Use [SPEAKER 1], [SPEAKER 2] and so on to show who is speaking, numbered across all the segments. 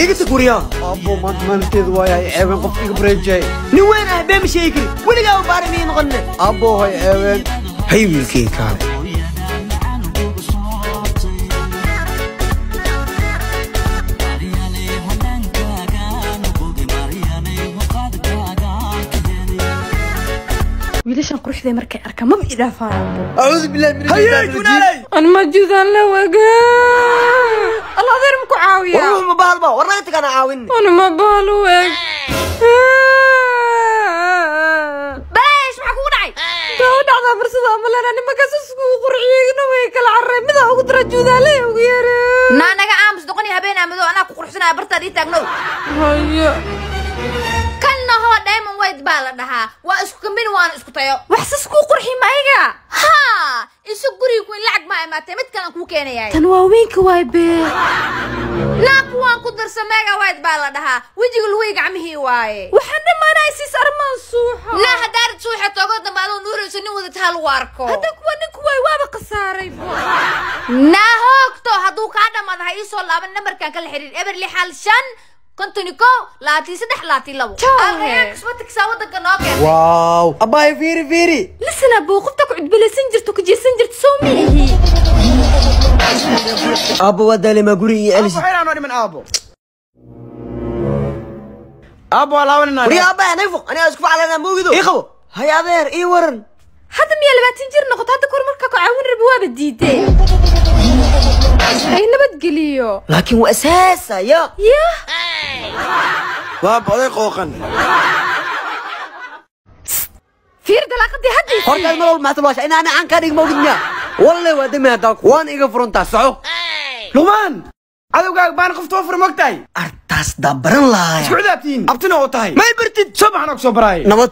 [SPEAKER 1] Iga tag wariyaa.
[SPEAKER 2] Aabbo maanta maalinteedu waayay ceebeen qof iga bareejay.
[SPEAKER 1] Nin weyn ah been ma sheegi kari. Weligaa u baari miyay noqonne.
[SPEAKER 2] Aabbo hay ceebeen.
[SPEAKER 1] Hay wiilkay kaale.
[SPEAKER 3] Wiilashan quruxday markay arkaan maba idhaafaanbo.
[SPEAKER 2] Acuudu billahi min
[SPEAKER 4] Hayey junaaley.
[SPEAKER 3] An ma jidaan la wagaa alla adeer ma ku caawiya.
[SPEAKER 1] War ma bahalba war naga tagana caawin.
[SPEAKER 3] Ana ma bahal u eg.
[SPEAKER 5] Balaaysh, maxaa kugu dhacay?
[SPEAKER 3] Taa u dhacdaa fursada malena nimankaas iskugu qurxiyeyna way kala carreen midaa ugu dara juudaaley ugu yeereen.
[SPEAKER 5] Naa naga aamus doqon iyo habeen madow anaa ku qurxsanaya bartaad ii taagnow.
[SPEAKER 3] Hayo.
[SPEAKER 5] Kanna hoo diamond white baa la dhahaa, waa isku kambini waana isku tayo.
[SPEAKER 3] Wax sas kuu qurxi ma ayaga?
[SPEAKER 5] Haa, isu guriga ku in lacag ma imaatay mid kalan kuu keenayaay.
[SPEAKER 3] Tan waa weynka waay bee.
[SPEAKER 5] Naa kuwaan ku darsa mega white baa la dhahaa, wejiga luguhi gacmihii waaye.
[SPEAKER 3] Waxaan dhammaanay siis armaan suuxa.
[SPEAKER 5] Naa haddaarid suuxa toogo dambe adoo nuurayso nin wadata ha lagu arko.
[SPEAKER 3] Hadda kuwa ninku waay waaba khasaaray.
[SPEAKER 5] Naa hoogto hadduu kaa dhammaado ha ii soo laaban nambarkan kala xiriir 065 51 23 22.
[SPEAKER 3] Ciao.
[SPEAKER 5] Alrayaan cosmetics-aa waddanka noo keenay.
[SPEAKER 2] Waaw abbaay, fiiri fiiri.
[SPEAKER 3] Listen abuu, qofta ku cudbilaysan jirto ku jeesan jirto soo miihi.
[SPEAKER 1] Aabbo waa daalemaa guriga iyo
[SPEAKER 4] Aabo
[SPEAKER 1] Alice.
[SPEAKER 4] Xeyraan oo dhiman aabo. Aabo waa laabanayna.
[SPEAKER 1] Wariyaa aabba anaga foq aniga isku facalana moogido. Ii qabo. Hay adeer ii waran.
[SPEAKER 3] Hadda miyaa 20 jir noqoto? Hadda kor markaa ku caawin rabi waaba diidee. Hay nabadgeliyo.
[SPEAKER 1] Laakiin waa asaasa ya.
[SPEAKER 3] Yah.
[SPEAKER 4] Waaba oday qooqan.
[SPEAKER 3] Fiir dalaaqadii hadda.
[SPEAKER 2] Horta mar walba maxaa talwaasha in ana aan ka dhig moogid miya? Wallahi waa dami haddaa waan iga furantaa soco.
[SPEAKER 4] Luqmaan, cadowgaaga baan qofta oo fur mogtahay.
[SPEAKER 1] Artaas dabaran lahaaya.
[SPEAKER 4] Isku cidaabtiin abtina oo tahay.
[SPEAKER 1] May bartid.
[SPEAKER 4] Soo baxan oo kusoo baraay.
[SPEAKER 1] Nabad.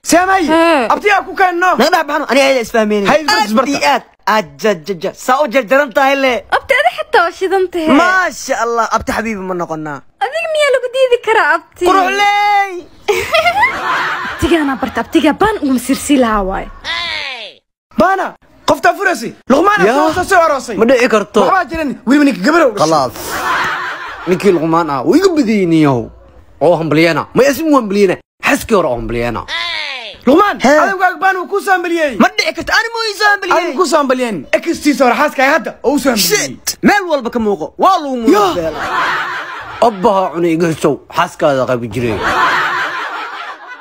[SPEAKER 4] Saamay.
[SPEAKER 3] Hee.
[SPEAKER 4] Abtiyaa ku keenno.
[SPEAKER 1] Naga dhex baxno aniga ayada isfahmeynin.
[SPEAKER 4] Hay, isbarta, isbarta.
[SPEAKER 1] Aad iyo aad. Ajajaja saa u jarjaran tahay le.
[SPEAKER 3] Abti adi xataa waa shidan tahe.
[SPEAKER 1] Maasha allah abti xabiibi ma noqonaa.
[SPEAKER 3] Adiga miyaa lagu diidi karaa abti?
[SPEAKER 1] Quruxley.
[SPEAKER 3] Abtigaanaa barta abtigaa baan uguma sirsii lahaa waay.
[SPEAKER 4] Baana qoftaa furasi Luqmaan
[SPEAKER 2] Yaa.
[SPEAKER 4] soo soo aroosay.
[SPEAKER 2] Ma dhici karto.
[SPEAKER 4] Waxbaa jiran weliba ninka gabarow dhashay.
[SPEAKER 2] Khalaas ninkii Luqmaan ah wuu iga badiyey oo hambalyeena ma ismu hambalyeena xaskii hore oo hambalyeena.
[SPEAKER 4] Luqmaan,
[SPEAKER 1] Hee.
[SPEAKER 4] cadowgaaga baan uu ku soo hambaliyey.
[SPEAKER 1] Ma dhici karto ani muu ii soo
[SPEAKER 4] Adigu
[SPEAKER 1] hambaliyey.
[SPEAKER 4] ku soo hambaliyeen extiisa hore xaaska hadda oo u soo hambaliyey.
[SPEAKER 1] Shit, meel walba ka muuqo waa lagu
[SPEAKER 4] Yaa.
[SPEAKER 1] muudbeela.
[SPEAKER 2] Abbaha cuna iga hisow xaaskaada qabi jiray.